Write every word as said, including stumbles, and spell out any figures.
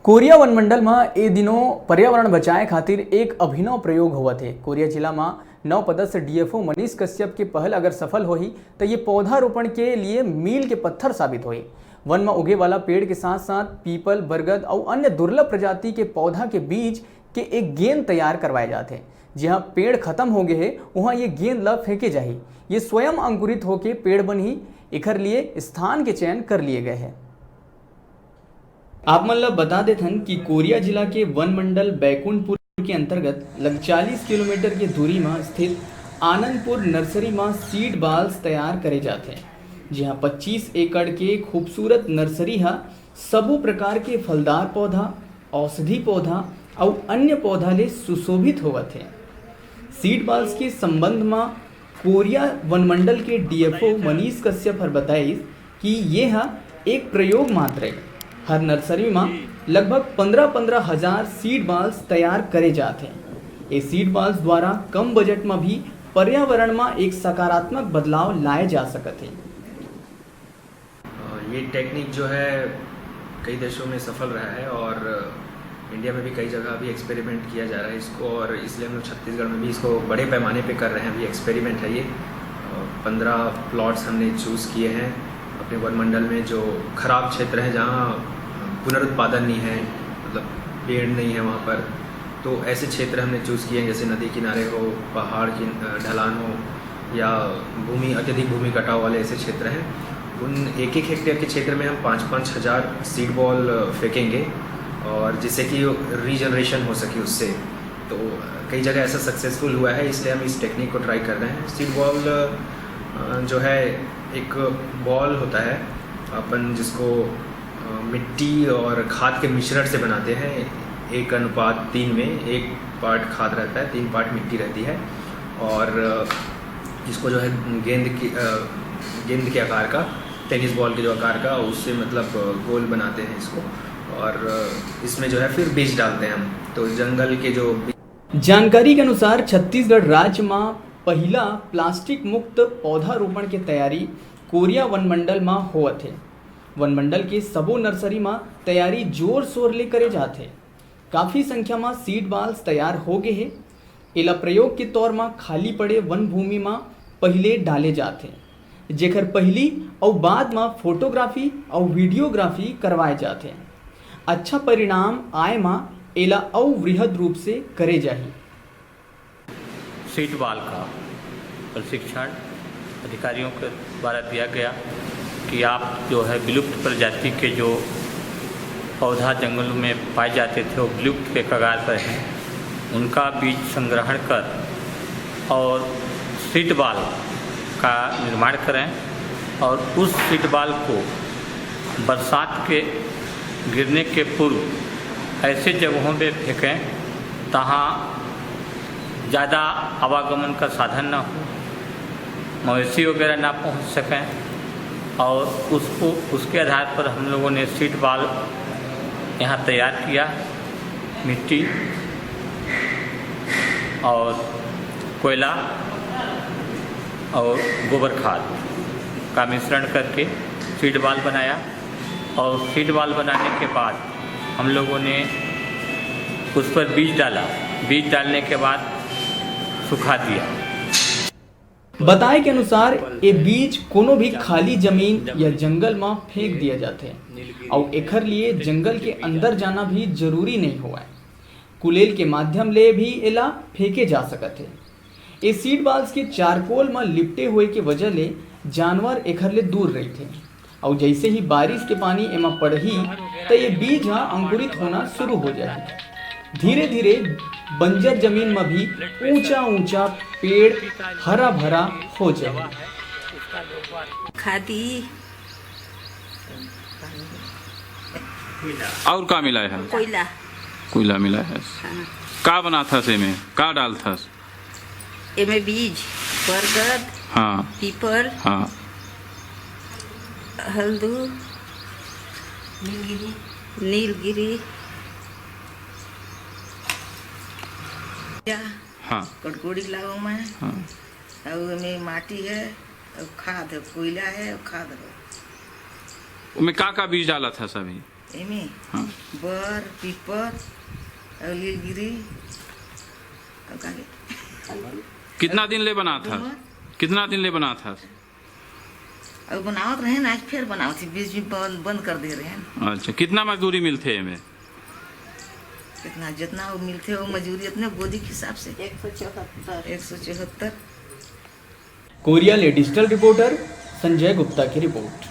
कोरिया वनमंडल म ए दिनों पर्यावरण बचाए खातिर एक अभिनव प्रयोग होवत हे। कोरिया जिला म नवपदस्थ डीएफओ मनीष कश्यप के पहल अगर सफल होही, त ये पौधारोपण के लिए मील के पत्थर साबित होही। वन म उगे वाला पेड़ के साथ-साथ पीपल, बरगद अउ अन्य दुर्लभ प्रजाति के पौधा के बीज के एक गेंद तैयार करवाए जात हे। जिहां पेड़ खत्म हो गए हे, उहां ये गेंद ल फेंके जाही। ये स्वयं अंकुरित होके पेड़ बनही। एखर लिए स्थान के चयन कर लिए गए हे। आप मन ल बता देथन कि कोरिया जिला के वन मंडल बैकुंठपुर के अंतर्गत लगभग चालीस किलोमीटर के दूरी म स्थित आनंदपुर नर्सरी म सीड बॉल्स तैयार करे जाथे, जिहां पच्चीस एकड़ के खूबसूरत नर्सरी ह सबो प्रकार के फलदार पौधा, औषधि पौधा अउ अन्य पौधा ले सुशोभित होवत हे। सीड बॉल्स के संबंध म कोरिया वनमंडल के डीएफओ मनीष कश्यप हर बताइस कि ये ह एक प्रयोग मात्र ए। हर नर्सरी म लगभग पंद्रह पंद्रह हजार सीड बॉल्स तैयार करे जात हे। ए सीड बॉल्स द्वारा कम बजट म भी पर्यावरण म एक सकारात्मक बदलाव लाए जा सकत हे। अ, ये टेक्निक जो है, कई देशों में सफल रहा है और इंडिया में भी कई जगह अभी एक्सपेरिमेंट किया जा रहा है इसको, और इसलिए हम लोग छत्तीसगढ़ में भी इसको बड़े पैमाने पे कर रहे हैं। अभी एक्सपेरिमेंट है ये। अ, पन्द्रह प्लॉट्स हमने चूज़ किए हैं अपने वन मंडल में, जो खराब क्षेत्र हैं, जहाँ पुनरुत्पादन नहीं है, मतलब पेड़ नहीं है वहाँ पर। तो ऐसे क्षेत्र हमने चूज़ किए हैं, जैसे नदी किनारे हो, पहाड़ की, अ, ढलान हो, या भूमि, अत्यधिक भूमि कटाव वाले ऐसे क्षेत्र हैं। उन एक एक हेक्टेयर के क्षेत्र में हम पाँच पाँच हज़ार सीड बॉल फेंकेंगे, और जिससे कि रीजनरेशन हो सके उससे। तो कई जगह ऐसा सक्सेसफुल हुआ है, इसलिए हम इस टेक्निक को ट्राई कर रहे हैं। सीड बॉल, अ, जो है, एक बॉल होता है, अपन जिसको, अ, मिट्टी और खाद के मिश्रण से बनाते हैं। एक अनुपात तीन में एक पार्ट खाद रहता है, तीन पार्ट मिट्टी रहती है, और, अ, इसको जो है, गेंद की, अ, गेंद के आकार का, टेनिस बॉल के जो आकार का, उससे, मतलब, अ, गोल बनाते हैं इसको, और, अ, इसमें जो है, फिर बीज डालते हैं हम। तो जंगल के जो बी- जानकारी के अनुसार, छत्तीसगढ़ राज्य म पहिला प्लास्टिक मुक्त पौधारोपण के तैयारी कोरिया वनमंडल म होवत हे। वनमंडल के सबो नर्सरी म तैयारी जोर शोर ले करे जात हे। काफी संख्या म सीड बॉल्स तैयार हो गे हे। एला प्रयोग के तौर म खाली पड़े वन भूमि म पहिले डाले जात हे, जेखर पहिली अउ बाद म फोटोग्राफी अउ वीडियोग्राफी करवाए जात हे। अच्छा परिणाम आए म एला अउ वृहद रूप से करे जाही। सीड बॉल का प्रशिक्षण अधिकारियों के द्वारा दिया गया कि आप जो है विलुप्त प्रजाति के जो पौधा जंगल में पाए जाते थे, वो विलुप्त के कगार पर हैं, उनका बीज संग्रहण कर और सीड बॉल का निर्माण करें और उस सीड बॉल को बरसात के गिरने के पूर्व ऐसे जगहों में फेंकें, तहाँ ज़्यादा आवागमन का साधन ना हो, मवेशी वगैरह ना पहुँच सकें, और उसको, उसके आधार पर हम लोगों ने सीड बॉल यहाँ तैयार किया। मिट्टी और कोयला और गोबर खाद का मिश्रण करके सीड बॉल बनाया, और सीड बॉल बनाने के बाद हम लोगों ने उस पर बीज डाला। बीज डालने के बाद सुखा दिया। बताए के अनुसार, ये बीज कोनो भी खाली जमीन या जंगल म फेंक दिया जाथे, अउ एखर लिए जंगल के अंदर जाना भी जरूरी नइ होवय। कुलेल के माध्यम ले भी एला फेंके जा सकत हे। ए सीड बॉल्स के चारकोल म लिपटे होए के वजह ले जानवर एखर ले दूर रहिथे, अउ जइसे ही बारिश के पानी एमा पड़ही, त ये बीज ह अंकुरित होना शुरू हो जाही। धीरे-धीरे बंजर जमीन म भी ऊंचा-ऊंचा पेड़ हरा-भरा हो जाही। खादी और का मिलाए हस? कोयला। कोयला मिलाए हस। हाँ। का बनाथस एमे? का डालथस? एमे बीज, बरगद, हाँ। पीपर, हाँ। हल्दू, नीलगिरी, या हाँ। कटकोड़ी लाओ मैं। हाँ। अउ एमे माटी है, अउ खाद है, कोयला है, अउ खाद है। ओमे का का बीज डालत हस अभी? एमे हाँ। बर, पीपर अउ लीलगिरी अउ का गे? कितना दिन ले बनात हस? कितना दिन ले बनात हस? अउ बनावत रहे ना, आज फेर बनावत ही, बीच में बंद, बंद कर दे रहे हैं। अच्छा, कितना मजदूरी मिलथे एमे? कितना, जितना वो मिलथे, वो मजूरी अपने बोदी के हिसाब से। एक सौ चौहत्तर। एक सौ चौहत्तर। कोरिया ले डिजिटल रिपोर्टर संजय गुप्ता की रिपोर्ट।